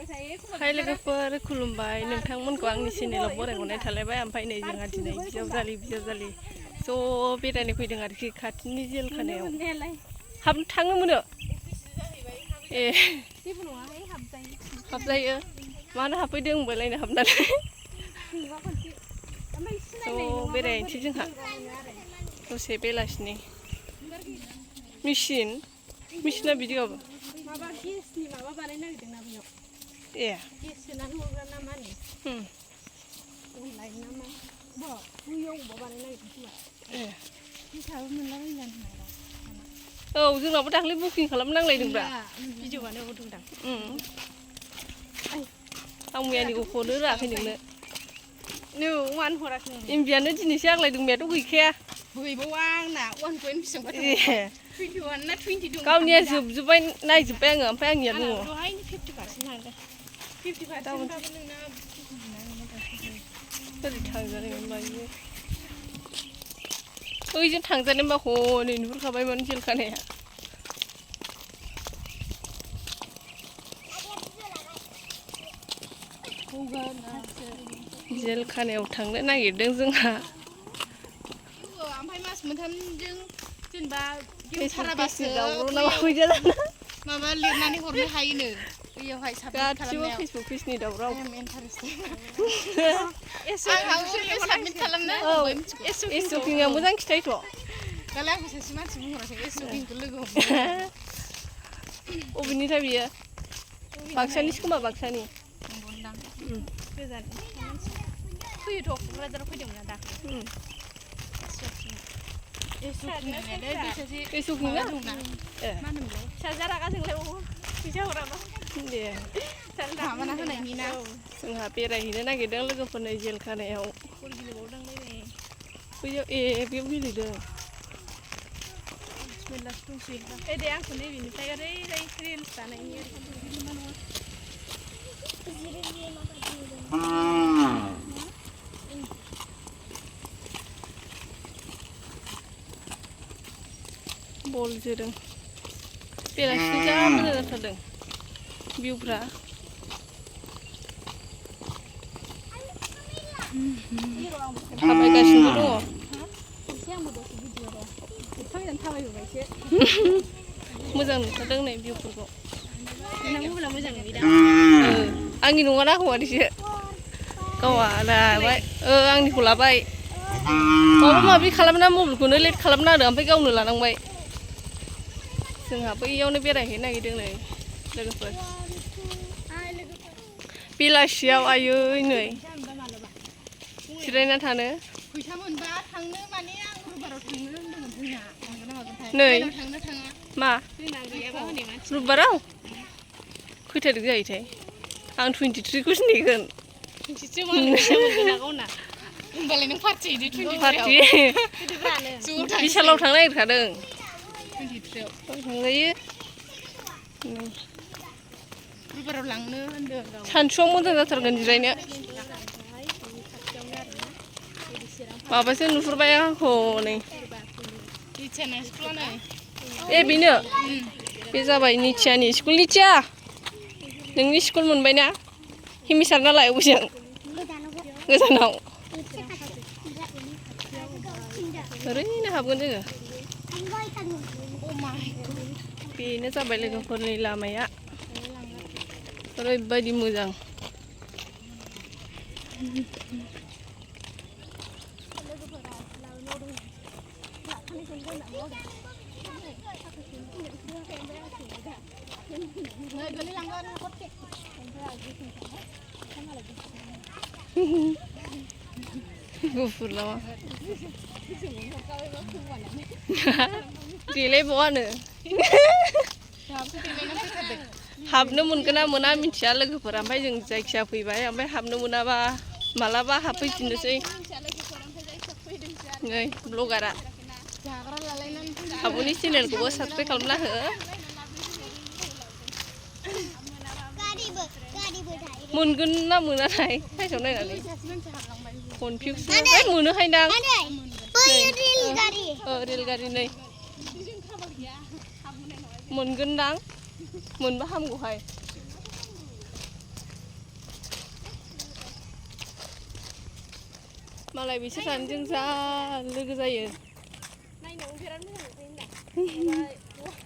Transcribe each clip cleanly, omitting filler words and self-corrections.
हाय लोगोफोर खुलुमबाय नोंथांमोनखौ आंनि चेनेलाव बरायहरनाय थालायबाय ओमफ्राय नै जोंहा दिनै बिजावजालि ज' बेरायनो फैदों आरोखि खाथिनि जेलखानायाव हाबनो थांनो मोनो ए हाबजायो मानो हाबफैदों होनबालायनो हाबनानै ज' बेरायनोसै जोंहा दसे बेलासिनि मेसिना बिदि गाबो माबा गेसनि माबा बानायनो नागिरदों ना बेयाव ए गेस सोनानै हरग्रा ना मा होनो अनलाइन ना मा बैयाव अबावबा बानायनो नागिरदों खोमा ए गेसाबो मोनलाबायनो होननाय औ जोंनाबो दाख्लै बुकिं खालामनांलायदोंब्रा भिडिअ'आनो हरदोंदां आं मैयानिखौ हरनो रोङाखै नोंनो मानो हराखै एमबियानो दिनैसो आग्लायदों मैयाथ' गैखाया गैबावा आंना 1 पइन्ट बेसेबांबा दं 21 ना 20 दं गावनिया जोबजोब्बाय नायजोब्बाय आङो ओमफ्राय आंनिया दङ दहायनो 50% थांदों 50% बाबो नोंना ओरै थांजानाय मायो ओइजों थांजानायबा हनै नुहुरखाबायमोन जेलखानाया जेलखानायाव थांनो नागिरदों जोंहा ओमफ्राय मास मोनथामजों जेनेबा गेवथाराबासो माबा लिरनानै हरनो हायोनो बैयावहाय साबमिट खालामनायाव फेसबुक पेजनि दावराव साबमिट खालामनो एस'किंआ मोजां खिथायोथ' दालाय आंखौ सासे मानसि बुंहराखै एस'किंखौ लोगो अबेनिथाय बियो बाक्सानिसो खोमा बाक्सानि गोजान फैयोथ' क'क्राझाराव फैदोंमोन ना दाख्लै एस'किंआ मा होनोमोनलाय फिसाजोआ रागा जोंलायबावो फैसा हराबा दे माबाना होनायनि ना जोंहा बेरायहैनो नागिरदों लोगोफोरनि जेलखानायाव बल गेलेबावदोंलै नै बैयाव बेयाव गेलेदों मेरलासो दंसै दे आंखौ नैबेनिफ्राय ओरै रिल्स बानायनि बल जोदों बेलासिनि जा मोजां जाथारदों भिउफ्रा थाबायगासिनो दङ मोजां नुथारदों नै भिउफोरखौ मोजां नुयोदा आंनि नङाना हौवानिसो गावहा लाबाय आंनिखौ लाबाय माबा माबि खालामना मबाइलखौनो लेट खालामना होदों ओमफ्राय गावनो लानांबाय जोंहा बैयावनो बेरायहैनो नागिरदों नै लोगोफोर बेलासियाव आयै नै जिरायना थानो फैसा मोनबा थांनो माने आं रबिबाराव थांनो होनदोंमोन जोंना थांगोन ना मागोनथाय नै थांनो थाङा मा जोंना गैयाबा हनै मानसि रबिबाराव खै थारिख जायोथाय आं 23खौसो नेगोन 23 मालाय फैसा मोनगोन ना गावना होमबालाय नों पार्टि हैदो 23 बिशालाव थांनो नागिरखादों 23 थांजायो रबिबाराव लांनो होनदों सानसुआव मोजां जाथारगोन जिरायनो माबासो नुहुरबाय आंखौ नै ए बेनो बे जाबाय निथियानि स्कुल निथिया नोंनि स्कुल मोनबायना हिमिसार नालाय अबेजों गोजानाव ओरैनो हाबगोन जोङो बेनो जाबाय लोगोफोरनि लामाया ओरैबायदि मोजां गुफुर नामा देलायबावानो हाबनो मोनगोन ना मोना मिथिया लोगोफोर ओमफ्राय जों जायखिया फैबाय ओमफ्राय हाबनो मोनाबा मालाबा हाबफैफिननोसै नै ब्लगारा आब'नि चेनेलखौबो साबसक्राइब खालामना हो मोनगोन ना मोनाथाय साइसआव नायनानै कनफिउस मोनोहाय दां रेलगारि नै मोनगोनदां मोनबा हामगौहाय मालाय बिसोर सानैजों जा लोगो जायो नायनो ओंखारानो मोजां नुखायो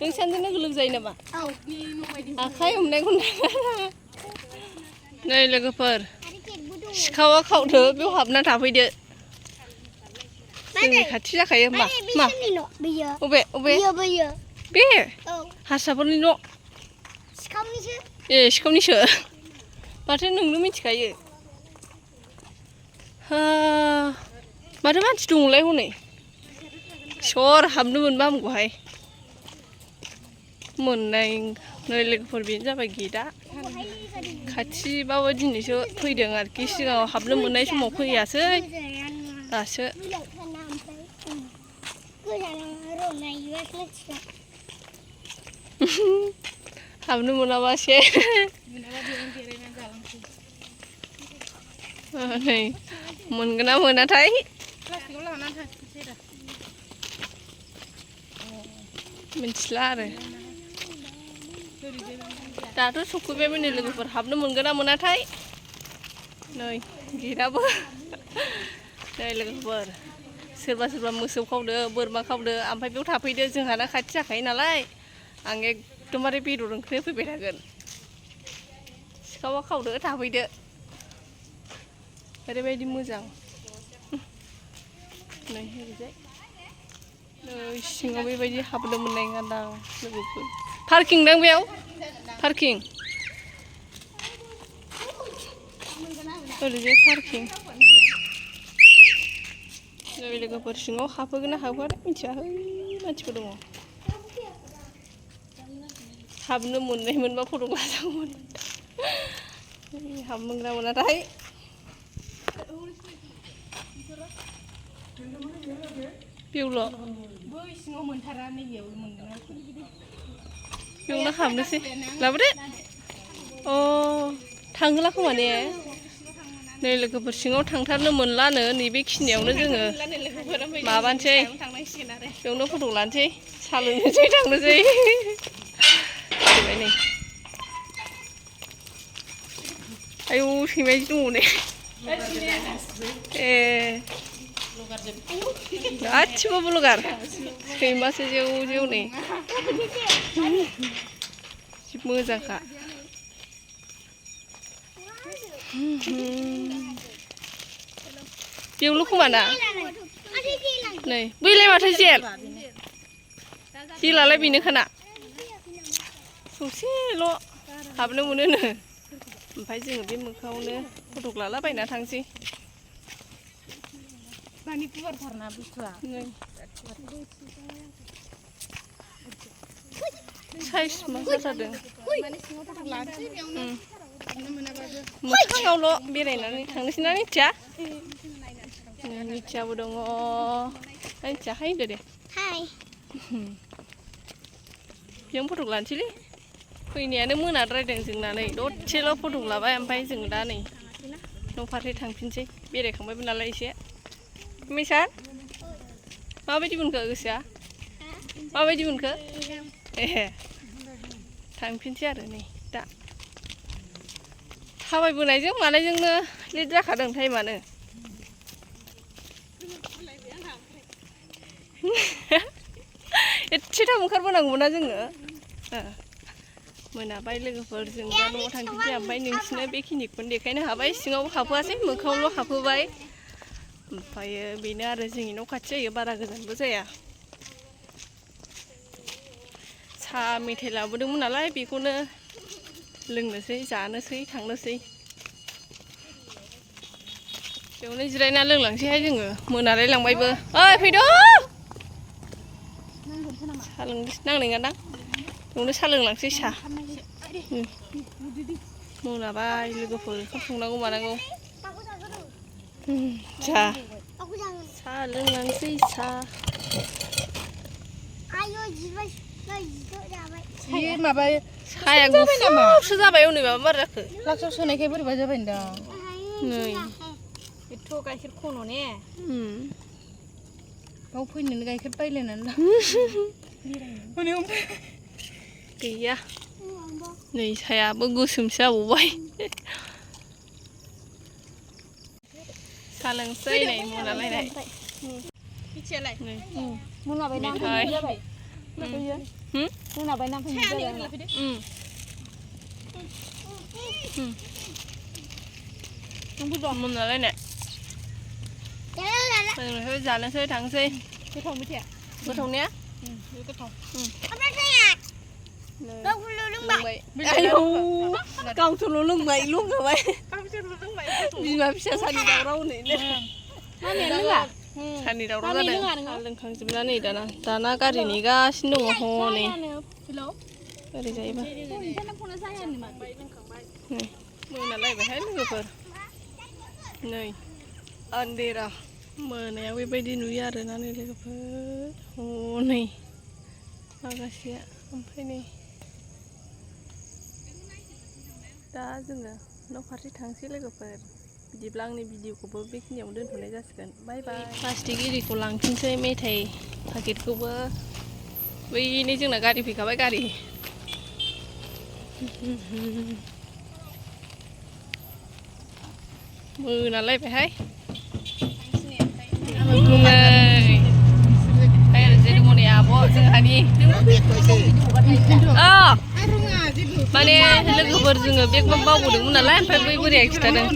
नों सानैजों लोगो जायो नामा औ बे नबायदि आखाइ हमनायखौ नै लोगोफोर सिखावा खावदो बेयाव हाबना थाफैदो जोंनि खाथि जाखायो मा मा अबे अबे बे हारसाफोरनि न' सिखावनिसो ए सिखावनिसो माथो नोंनो मिथिखायो माथो मानसि दंलाय हनै सर हाबनो मोनबा हामगौहाय मोननाय नै लोगोफोर बेनो जाबाय गेटआ खाथिबाबो दिनैसो फैदों आरोखि सिगाङाव हाबनो मोननाय समाव फैयासै दासो हाबनो मोनाबासो नै मोनगोन ना मोनाथाय मिथिला आरो दाथ' सफैबायमोन नै लोगोफोर हाबनो मोनगोन ना मोनाथाय नै गेटआबो नै लोगोफोर सोरबा सोरबा मोसौ खावदो बोरमा खावदो ओमफ्राय बेयाव थाफैदो जोंहाना खाथि जाखायो नालाय आं एकदमबारे बेदर ओंख्रि फैबाय थागोन सिखावा खावदो थाफैदो ओरैबायदि मोजां नै ओरैजाय नै सिङाव बेबायदि हाबनो मोननाय नङादां लोगोफोर पार्किं दां बेयाव पार्किं ओरैजाय पार्किं नै लोगोफोर सिङाव हाबहोगोन ना हाबहोआ मिथियाहै मानसिफोर दङ हाबनो मोननाय मोनबा फट' लाजागौमोन हाबनो मोनगोन ना मोनाथाय बेयावल' बै सिङाव मोनथारा नैबेयाव मोनगोन बेयावनो हाबनोसै लाबोदो अ थांहोला खोमा ने नै लोगोफोर सिङाव थांथारनो मोनलानो नैबेखिनियावनो जोङो माबानोसै बेयावनो फट' लानोसै साहा लोंनोसै थांनोसै फैबाय नै आयौ सैमा दङ नै ए गासिबो ब्लगार सैमासो जेव जेव नै जि मोजांखा बेयावल' खोमा ना नै बैलाय माथो जेल जेलालाय बेनोखाना ससेल' हाबनो मोनोनो ओमफ्राय जोङो बे मोखाङावनो फटक लालाबायना थांसै मानि गुवारथारना बुस्थुआ साइज मा जाथारदों माने सिङाव फटक लानोसै बेयावनो हाबनो मोनाबाबो मोखाङावल' बेरायनानै थांनोसै ना निथिया निथियाबो दङ निथिया हाय होनदो दे बेयावनो फटक लानोसैलै फैनायानो मोनाद्रायदों जोंना नै दसेल' फटक लाबाय ओमफ्राय जों दा नै न' फारसे थांफिनसै बेरायखांबायबो नालाय एसे मिसार माबायदि मोनखो गोसोआ माबायदि मोनखो ए थांफिनसै आरो नै दा थाबायबोनायजों मानायजोंनो लेट जाखादों टाइमानो एसे थाब ओंखारबोनांगौमोन ना जोङो मोनाबाय लोगोफोर जों दा न'आव थांफिनसै ओमफ्राय नोंसिनो बेखिनिखौनो देखायनो हाबाय सिङाव हाबहोआसै मोखाङावल' हाबहोबाय ओमफ्रायो बेनो आरो जोंनि न' खाथि जायो बारा गोजानबो जाया साहा मेथाइ लाबोदोंमोन नालाय बेखौनो लोंनोसै जानोसै थांनोसै बेयावनो जिरायना लोंलांसैहाय जोङो मोनालाय लांबायबो ओइ फैदो साहा लोंनोसै नांनाय नङादां बेयावनो साहा लोंलांसै साहा मोनाबाय लोगोफोर ओंखाम संनांगौ मानांगौ साहा लोंलांसै साहा माबा साहाया गुफुरसो जाबाय हनै माबा मार जाखो फ्लाक्सआव सोनायखाय बोरैबा जाबाय दा नै एथ' गाइखेर खन' ने बाव फैनोनो गाइखेर बायलायनानै गैया नै सायाबो गोसोमसो जाबावबाय ทาลังไส้ไหนมูนอะไรไหน พี่เชียร์อะไร นี่ มึงเอาไปนั่งให้เยอะไปเยอะ หึ มึงเอาไปนั่งให้ แค่ เยอะ นี้ เลย เลยพี่ดิ น้องพูดบอกมูนอะไรเนี่ยเป็นไงเขาจานแล้วใช้ถังซิ พี่ทงพี่เทีย กระทงเนี้ย ดูกระทง ลงไปไอ้ยูกองทุนลุงไปลุงเอาไว้ ป้าพี่เชียร์รู้เรื่องไหม มีมาพิชาชันดาวเราเนี่ยเนี่ย นั่นเนี่ยนึกอ่ะ ชันดาวเราได้เรื่องครั้งสิบล้านนี่เด้อนะตาหน้าการีนี่ก็ชิโน่โฮนี่ พี่โล ก็ได้ใจป่ะ ฉันน้ำพุน้ำใส่อันนี้มา ไปนั่งขังใบ นี่มือนั่นไรไปให้ลูกเปิดนี่อันเดียร์มือเนี่ยวิไปดินุยาเดินนั่นนี่เลยก็เปิดโอ้นี่มากระเสียอันไปนี่ตาจึงอ่ะนกพัดที่ทางสิเลยก็เปิดจีบลังในวิดีโอก็เบิกเหนียวเดินถนนจัสกันบายบายพลาสติกอีดีกูลังทิ้งใช่ไม่ไทยพาเก็ตกูเบอร์วินี่จึงน่ะการีผีเขาไปการีมือนั่นเลยไปให้มึงเลยไอ้เราจะดูมันเนี่ยบ่ซึ่งอันนี้มาเนี่ยเรื่องกูเบอร์ซึ่งเบียกบ้าๆบุดึงมันนั่นแหละไปบุเรียกที่นั่น